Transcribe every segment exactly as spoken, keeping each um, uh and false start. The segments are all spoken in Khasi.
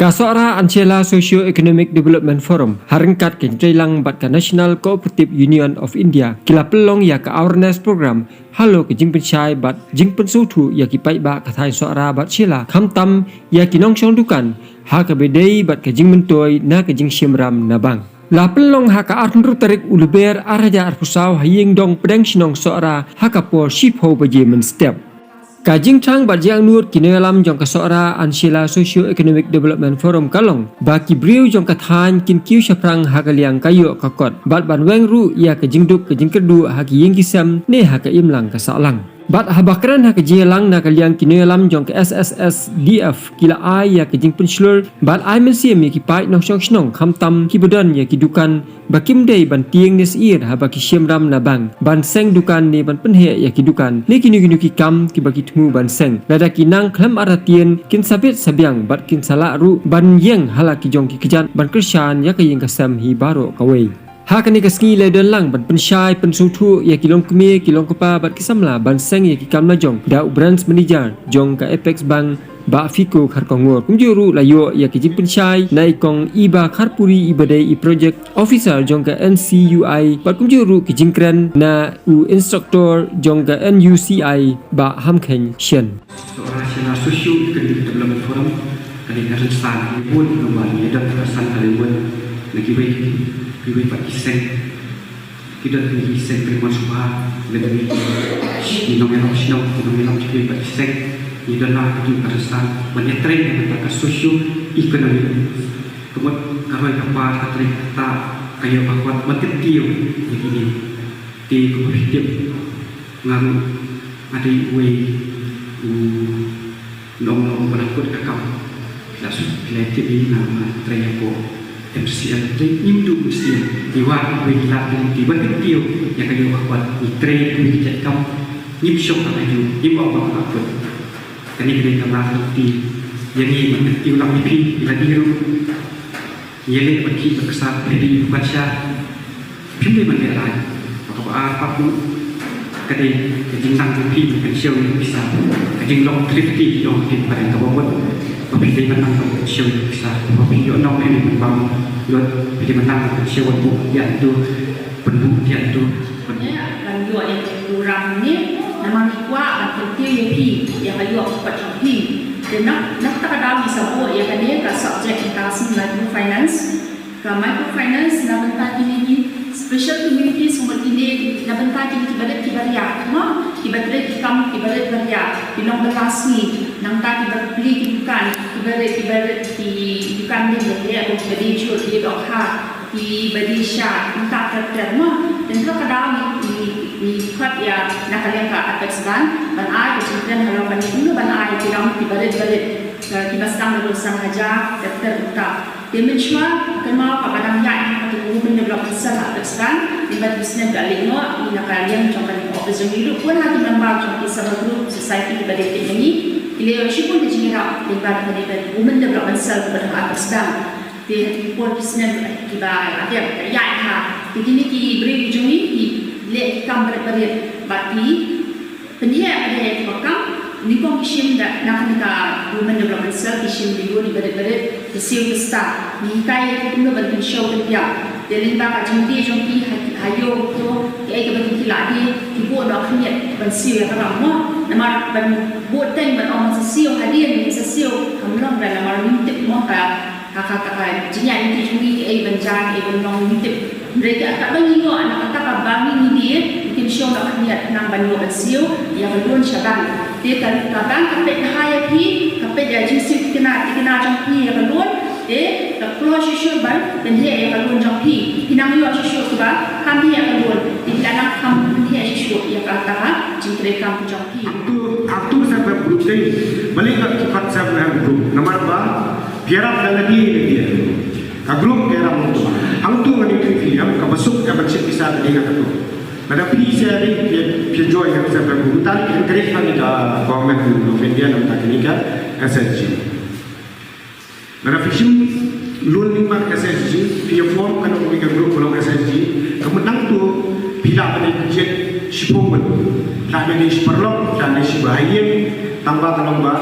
Ka Sohra Anshela Socio Economic Development Forum ha ryngkat ka jingtrei lang bad ka National Cooperative Union of India ki la pynlong ïa ka awareness program halor ka jingpynshai bad jingpynsngewthuh ïa ki paidbah ka thaiñ Sohra bad Shela, khamtam ïa ki nongshong dukan, ha kaba ïadei bad ka jingmyntoi na ka jingshim ram na bank. La pynlong ha ka arphew tarik u Lber arhajar arphew saw ha Ïingdong Pdeng Shnong Sohra ha ka por shiphew baje mynstep. Ka jingthrang bad jingangnud ki nongïalam jong ka Sohra Anshela Socio Economic Development Forum ka long ba ki briew jong ka thaiñ kin kiew shaphrang ha ka liang ka ïoh ka kot bad ban weng ruh ïa ka jingduk ka jingkyrduh ha ki ïing ki sem ne ha ka imlang ka sahlang. Bad haba kren ha ka jingïalang na ka liang ki nongïalam jong ka S S S D F ki la ai ïa ka jingpynshlur bad ai mynsiem ïa ki paid nongshong shnong, khamtam kiba don ïa ki dukan, ba kim dei ban tieng ne syier haba ki shim ram na bank ban seng dukan ne ban pynheh ïa ki dukan ne kino kino ki kam kiba ki thmu ban seng. Lada ki nang khlem artatien kin sa bit sa biang bad kin sa lah ruh ban ïeng ha la ki jong ki kjat ban kyrshan ïa ka ïing ka sem hi baroh kawei. Ha kane ka sngi la don lang ban pynshai pynsngewthuh ïa ki longkmie ki longkpa bad ki samla ban seng ïa ki kam la jong da u Branch Manager jong ka Apex Bank, Bah Fico Kharkongor. Kumjuh ruh la ïoh ïa ka jingpynshai na i Kong Iba Kharpuri iba dei i Project Officer jong ka N C U I bad kumjuh ruh ki jingkren na u Instructor jong ka N U C I, Bah Hamkheiñ Syian. Sohra Anshela Socio Economic Development Forum ka dei ka rynsan ka bun, ka bun ïa don ka rynsan ka bun na kiwei kiwei pat ki seng. Ki don ki seng pynmon shuwa, lada ki nongïalam shnong, ki nongïalam shnong bad ki seng, ki don la ki ka rynsan ban ïatrei na ka socio economic. Ka mut ka roi ka par, ka trei ka ktah, ka ïoh ka kot, ban tip tiew ïa kine. Te kumba phi tip, nga ruh nga dei uwei u nongïalam ba la kut ka kam. Phi la shu, phi la tip ïa nga, nga trei hapoh M C L, trei ngim duh mynsiem. Ngi wad kiwei ki lad ki lynti ban tip tiew ïa ka ïoh ka kot, ngi trei kiwei ki jait kam, ngim shong ha ka ju, ngim ong ba ka kut. Kane ka dei ka lad ka lynti ïa ngi ban tip tiew lang ïa phi, ïa lade ruh. Ïa leh bad ki bad ka sap, phi dei u bacha. Phim dei ban leh lai. Bad kaba ar pat ruh ka dei ka jingnang jong phi ban kynshew ïa ka pisa. Ka jinglong thrifty ki ong ha ki barit kaba mut. Ba phi dei ban nang ban kynshew ïa ka pisa. Ba phi ïoh nong, phi dei ban bam lut, phi dei ban nang ban kynshew, ban buh ïa tu, ban buh ïa tu. Ban ïoh ïa ka program ne, namar ngi kwah ban kyntiew ïa phi ïa ka ïoh ka kot jong phi. Te na, na kata ka daw ngi sa buh ïa kane ka subject mynta ka sngi, microfinance. Ka microfinance na bynta kine ki special communities, kumba kine na bynta kine ki barit ki baria, mo? Ki ba trei ki kam ki barit baria, ki nongbylla sngi, nangta ki ba plie ki dukan, ki barit ki barit ki dukan, ki ba plie, ki ba die jhur, ki dohkha, ki ba die sha, nangta ter ter, mo? Te na kata ka daw ngi, ngi, ngi khot ïa na ka liang ka Apex Bank ban ai ka jingkren halor kane, kumno ban ai ki ram ki barit barit, eh, ki ba sdang ruh san hajar ter ter nangta. Te mynshuwa kynmaw kaba dang ïaid ha kata ka Women Development Cell ha Apex Bank, lyngba ki snem ka leit noh, ngi na ka liang jong kane ka office jong ngi ruh, bun ha ki member jong ki self help group, society kiba dei tip ïa ngi, ki la ïoh shibun ka jingïarap lyngba kane ka Women Development Cell kaba don ha Apex Bank. Te ha ki por ki snem kiba la dep, ka ïaid ha. Te kine ki briew ki jong ngi ki leh ki kam barit barit bad ki pynïaid ïa ki ba kam, nyngkong ki shim da na kane ka Women Development Cell, ki shim da ïoh ïa barit barit, ki siew ki stad. Ngi hikai ïa ki kumno ban kynshew kynpiang. Te lyngba ka jingtei jong ki ha, ha ïoh to, kiei kiba ki lah de, ki buh noh khyndiat ban siew ïa ka ram, mo. Namar ban buh teng ban ong sa siew hadien, sa siew, kam long re, namar ngim tip, mo, ka Ka, ka, ka, ka jingïaid lynti jong ngi, kiei ban jia, kiei ban long, ngim tip. Hynrei ka, kaba ngi ïoh, na kata kaba ngi, ngi dei, ngi kynshew noh khyndiat khnang ban ïoh ban siew ïa ka loan sha bank. Te ka, ka bank ka peit bha ïa phi, ka peit ïa jingsiew thikna, thikna jong phi ïa ka loan. Te ka kloi shuh shuh ban pynheh ïa ka loan jong phi. Phi nang ïoh shuh shuh, kaba kham heh ïa ka loan, te phi la nang kham pynheh shuh shuh ïa kata ka jingtrei kam jong phi. Hangtu, hangtu ka self help group te, balei ka ki pat self help group? Namar ba phi ïarap da lade lade. Ka group ka ïarap hangtu. Hangtu ngan ïathuh ïa phi, ïa kaba suk, kaba shim pisa ka dei na katu. Lada phi sha dei phi, phi join ïa ka self help group, mynta ki encourage ha ka Government of India, namar kane ka S H G. Lada phi shim loan lyngba ka S H G, phi ïa form kano kano ka group ka long S H G, ka mut nangtu phi lah ban ïa jied Shiphew ngut. Tang dei shi paralok, tang dei shi bahaïing, tang ba ka long ba,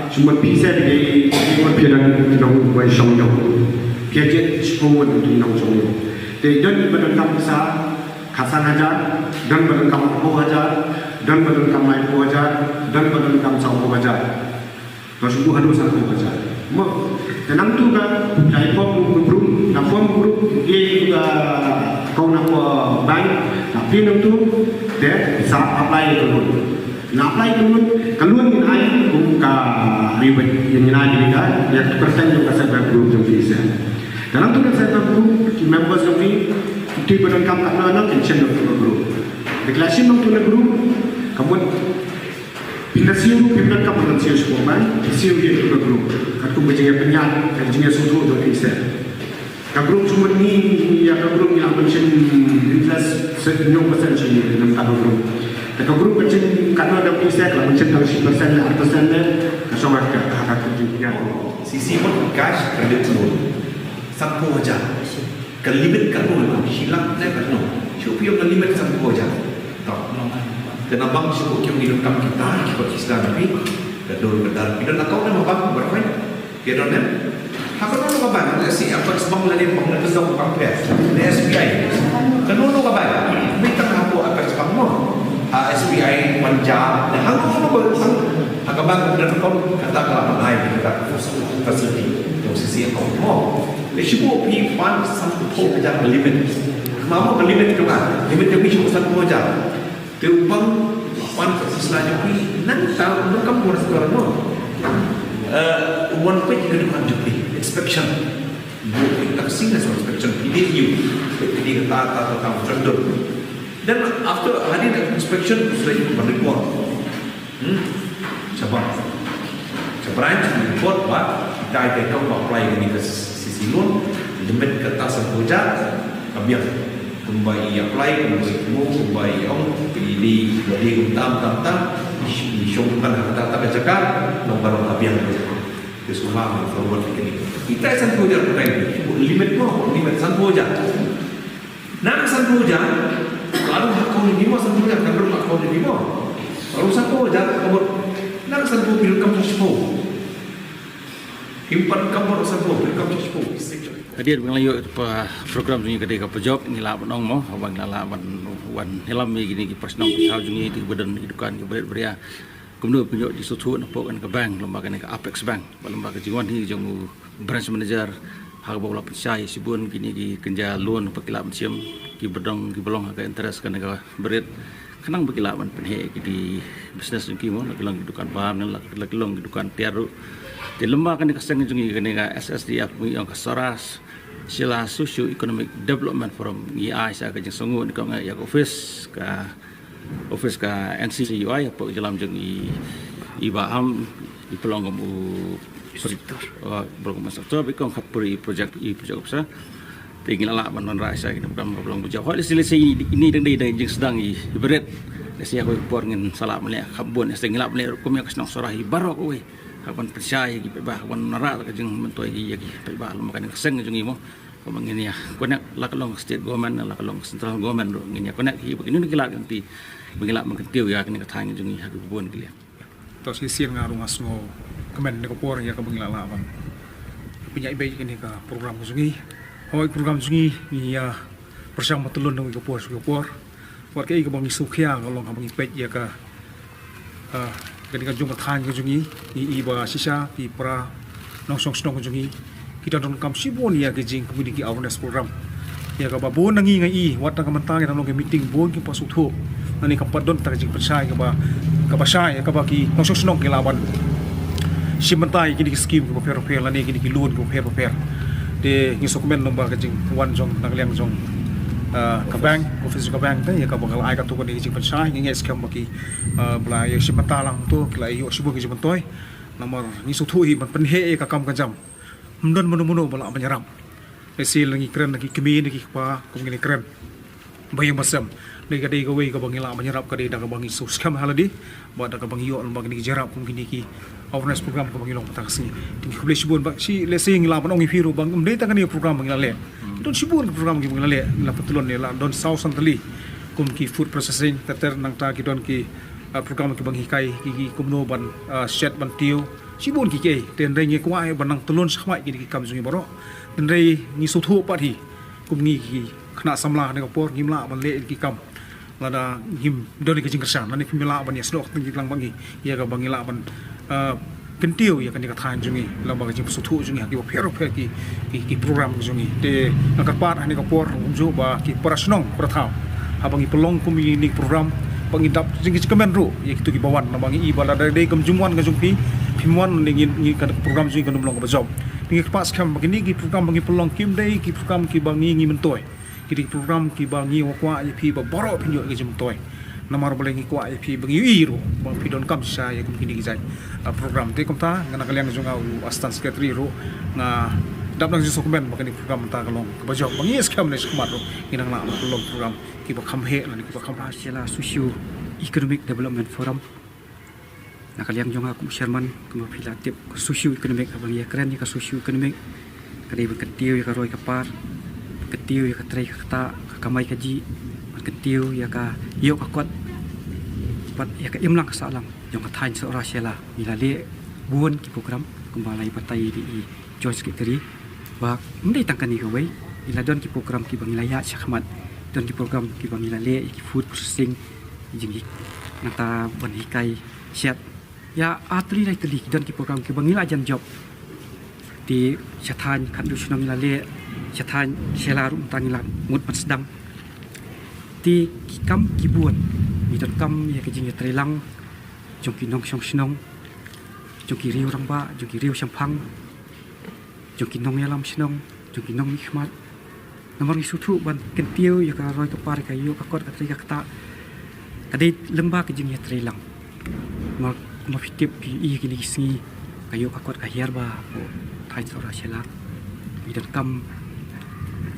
shu mut phi sa dei, shu mut phi dang nongwei shong jong. Phi jied shiphew ngut ki nongshong jong. Te don ba donkam pisa khatsan hajar, don ba donkam arphew hajar, don ba donkam laiphew hajar, don ba donkam sawphew hajar. Ka shu buh haduh sanphew hajar. Mo, te nangtu ka, ka form ka group, ka form ka group, ïa ka account na ka bank, ka pin nangtu, te sa apply ka loan. Na apply ka loan, ka loan ngin ai kum ka rebate, ngin ai ïa ka, ïa ka percent jong ka self help group jong phi seh. Te nangtu ka self help group, ki members jong phi, ki ba donkam katno katno, kin shim nangtu ka group. Te ki la shim nangtu ka group, ka mut Phin da siew ruh, phin da kam ban siew shuh ban, phi siew ïa ka group. Katkum ka jingïapynïaid, ka jingïasngewthuh jong phi seh. Ka group shu mut ngi, ïa ka group ngi lah ban shim interest sa hynñiew percent shi na ka group. Te ka group ka shim katno da phi seh, ka lah ban shim tang shi percent ne ar percent ne, ka shong ha ka, ha ka jingïa. C C mut cash credit loan. Sanphew hajar. Ka limit katno, shi lak ne katno. Shu phi ong ka limit sanphew hajar. To. Kane bang shu ki ong ngi donkam kita, ki ba ki sdang phi. Ka dur ka dar. Phi don account ne ma bank, baroh khoit. Phi don ne? Ha kano kano ka bank, lehse Apex Bank lane bank ne ka sdang bank phi. Ne S B I. Kano kano ka bank. Bit tang hapoh Apex Bank mo. Ha S B I, Punjab. Ne ha kano kano ka bank. Ha ka bank phi don account, kata ka la ban ai, kata ka facility. Jong C C account mo. Te shu buh phi pan sanphew hajar ka limit. Mano ka limit jong nga? Limit jong phi shu sanphew hajar. Te u pang pan ka sisla jong phi nangta u donkam bor stor mo. Eh, u wan peit ka dukan jong phi, inspection. Buh phi taxi na inspection, phi dei ïa u. Phi dei kata, kata, kata, kata. Then after hadien ka inspection, u sa ïoh ban report. Hmm. Shabar. Shabar, report ba, dei dei ka ba apply ïa kane ka C C loan, limit kata sanphew hajar, ka biang. Kumba i apply, kumba i kynmaw, kumba i ong, i dei, i dei kumta, kumta, kumta, i shong dukan ha kata, kata ka jaka, long baroh ka biang ka jaka. Te shu ma forward ïa kane. Ita sanphew hajar ka limit mo, limit sanphew hajar. Na ka sanphew hajar, ka don ha account jong phi mo sanphew hajar, ka don ha account jong phi mo. Ka don sanphew hajar, ka mut, na ka sanphew phi donkam shiphew. Phim pat donkam baroh sanphew, phi donkam shiphew. Hadien ba ngi la ïoh, pa, program jong ngi ka dei ka pajop, ngi lah ban ong mo, haba ngi la lah ban wan ïalam ïa kine ki parsnong ki thaw jong ngi, ki ba don ki dukan ki ba rit ba ria. Kumno pynïoh jingsngewthuh napoh kane ka bank, lymda kane ka Apex Bank, bad lymda ka jingwan hi jong u branch manager, ha kaba u la pynshai shibun kine ki kynja loan ba ki lah ban shim, ki ba dang, ki ba long ha ka interest kane ka ba rit. Khnang ba ki lah ban pynheh ïa ki business jong ki mo, la ki long ki dukan bam, la, la ki long ki dukan tiar ruh. Te lymda kane ka seng jong ngi kane ka S S D F, ngi ong ka Sahara Shylla Socio Economic Development Forum, ngi ai sa ka jingsngewnguh, ngi ong ïa ka office, ka office ka N C C U I, hapoh ka jingïalam jong i, i Bah Am, i ba long kum u instructor. Oh, ba long kum instructor, ba kong khapur i project, i project officer. Te ngi la lah ban wanrah sa kine program ba long bujap. Hooid, lehse, lehse ine i dang dei, dang jingsdang i ba rit. Lehse ïa kawei ka por ngin sa lah ban leh kham bun, lehse ngi lah ban leh rukom ïa ka shnong Sohra hi baroh kawei. Hap ban pynshai ïa ki paidbah, hap ban wanrah ka jingmyntoi ïa ki paidbah, lymda kane ka seng jong ngi mo. Kaba ngin ïa connect, la ka long ka state government, la ka long ka central government ruh, ngin ïa connect hi ba kine ki lad ki lynti ba ngi lah ban kyntiew ïa kane ka thaiñ jong ngi ha ki bun ki liang. To shisien nga ruh nga sngewkmen ha kane ka por ïa kaba ngi la lah ban pynïaid beit kane ka program ka jong ngi. Hooid, program jong ngi ngi ïa pyrshang ban tylli na kawei ka por sha kawei ka por. Wat kaei kaba ngi sngewkhia ka long haba ngi peit ïa ka, ah, kane ka jong ka thaiñ ka jong ngi, ngi i ba shisha ki para nongshong shnong ka jong ngi ki dang donkam shibun ïa ki jing community awareness program. Ïa kaba bun na ngi nga i, wat na ka mynta ngi dang long ka meeting bun ki pass u thuh. Nangne kam pat don ta ka jingpynshai kaba, kaba shai, kaba ki nongshong shnong ki lah ban shim bynta ïa kine ki scheme kiba pher bapher lane kine ki loan kiba pher bapher. Te ngi sngewkmen lem bad ka jingwan jong na ka liang jong, ah, ka bank, office jong ka bank te, ïa kaba nga la ai katto katne ka jingpynshai, ngi ngeit skhem ba ki, ah, ba la ïa shim bynta lang to, ki la ïoh shibun ka jingmyntoi. Namar ngi sngewthuh hi ban pynheh ïa ka kam ka jam, ym don mano mano ba lah ban ïarap. Lehse la ngi kren na ki kmie na ki kpa kum kine kren ba ïeng ba sem. Dei ka dei kawei kaba ngi lah ban ïarap ka dei da kaba ngi sngewskhem ha lade bad da kaba ngi ïoh lem bad kine ki jingïarap kum kine ki awareness program kaba ngi long mynta ka sngi. Te ngi khublei shibun bad shi lehse ngi lah ban ong ïa phi ruh ba ym dei tang kane ka program ba ngi la leh. Ki don shibun ki program kiba ngi la leh, ngi la pyntlot ne la don saw san tylli. kum ki food processing, ter ter nangta ki don ki, ah, program ki ban hikai ki, ki kumno ban, ah, shet ban tiew, shibun ki kiei. Te hynrei ngi kwah ban nang tylun shakhmat ki, ki kam jong ngi baroh. Hynrei ngi sngewthuh pat hi, kum ngi ki khynnah samla ha kane ka por ngim lah ban leh ki kam lada ngim don ka jingkyrshan, lane phim lah ban ïasnoh kyrteng kyrtlang bad ngi ïa kaba ngi lah ban, ah, kyntiew ïa kane ka thaiñ jong ngi lyngba ka jingpynsngewthuh jong ngi ha kiba pher pher ki, ki, ki program jong ngi. Te nga kyrpad ha kane ka por kumjuh ba ki para shnong para thaw, haba ngi pynlong kum kine ki program, ba ngin dap jingkmen ruh ïa kito kiba wan, namar ngi i ba lada dei kam jingwan ka jong phi, phim wan, ngi, ngi, ka program jong ngi kan ym long kaba jop. Te ngi kyrpad skhem ba kine ki program ba ngi pynlong kim dei ki program kiba ngi, ngi myntoi. Ki dei ki program kiba ngi kwah ïa phi ba baroh phin ïoh ïa ka jingmyntoi. Namar balei ngi kwah ïa phi ba ngi ïohi ruh ba phi donkam shisha ïa kum kine ki jait, ah, program. Te kumta, nga na ka liang jong nga u Assistant Secretary ruh nga dap nang jingsngewkmen ba kane ka program mynta ka long kaba jop, ba ngi skhem ne shakhmat ruh ngin nang lah ban pynlong program kiba kham heh lane kiba kham bha. Shella Socio Economic Development Forum. Na ka liang jong nga kum u chairman, kumba phi la tip, ka socio economic, haba ngi ïakren ïa ka socio economic, ka dei ban kyntiew ïa ka roi ka par, kyntiew ïa ka trei ka ktah, ka kamai kajih, ban kyntiew ïa ka ïoh ka kot bad ïa ka imlang ka sahlang jong ka thaiñ Sohra Shella. Ngi la leh bun ki program, kumba la ïa batai ïa i Joint Secretary, ba ym dei tang kane kawei, ngi la don ki program kiba ngi la ïaid shakhmat, don ki program kiba ngi la leh ïa ki food processing, jinghi-, nangta ban hikai shet. Ïa ar tylli lai tylli ki don ki program kiba ngi la jan jop. Te sha thaiñ khatlai shnong ngi la leh, sha thaiñ Shella ruh mynta ngi la mut ban sdang. Te ki kam ki bun, ngi donkam ïa ka jingïatreilang jong ki nongshong shnong, jong ki riew rangbah, jong ki riew shemphang, jong ki nongïalam shnong, jong ki nongmihkhmat. Namar ngi sngewthuh ban kyntiew ïa ka roi ka par, ka ïoh ka kot, ka trei ka ktah, ka dei lyngba ka jingïatreilang. Namar kumba phi tip, phi i kine ki sngi ka ïoh ka kot ka hiar bha hapoh thaiñ Sohra Shella. Ngi donkam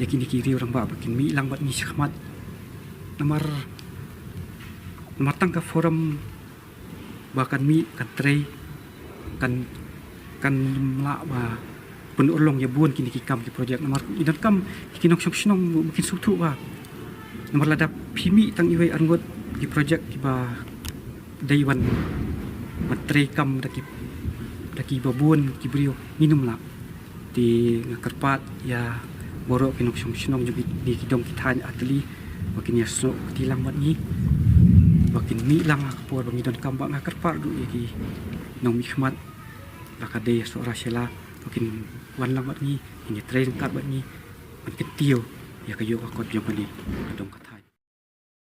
ïa kine ki riew rangbah ba kin mih lang bad ngi shakhmat. Namar, namar tang ka forum ba kan mih, kan trei, kan, kan ym lah ba pynurlong ïa bun kine ki kam ki projek. Namar ngi donkam ki nongshong shnong ba kin sngewthuh ba namar lada phi mih tang iwei arngut ki projek kiba dei ban, ban trei kam da ki, da kiba bun ki briew, ngin ym lah. Te nga kyrpad ïa baroh ki nongshong shnong jong kine ki dong ki thaiñ ar tylli ba kin ïasnoh kti lang bad ngi, ba kin mih lang ha ka por ba ngi donkam, bad nga kyrpad ruh ïa ki nongmihkhmat ba ka dei Sohra Shella ba kin wan lang bad ngi, kin ïatrei ryngkat bad ngi ban kyntiew ïa ka ïoh ka kot jong kane ka dong ka thaiñ.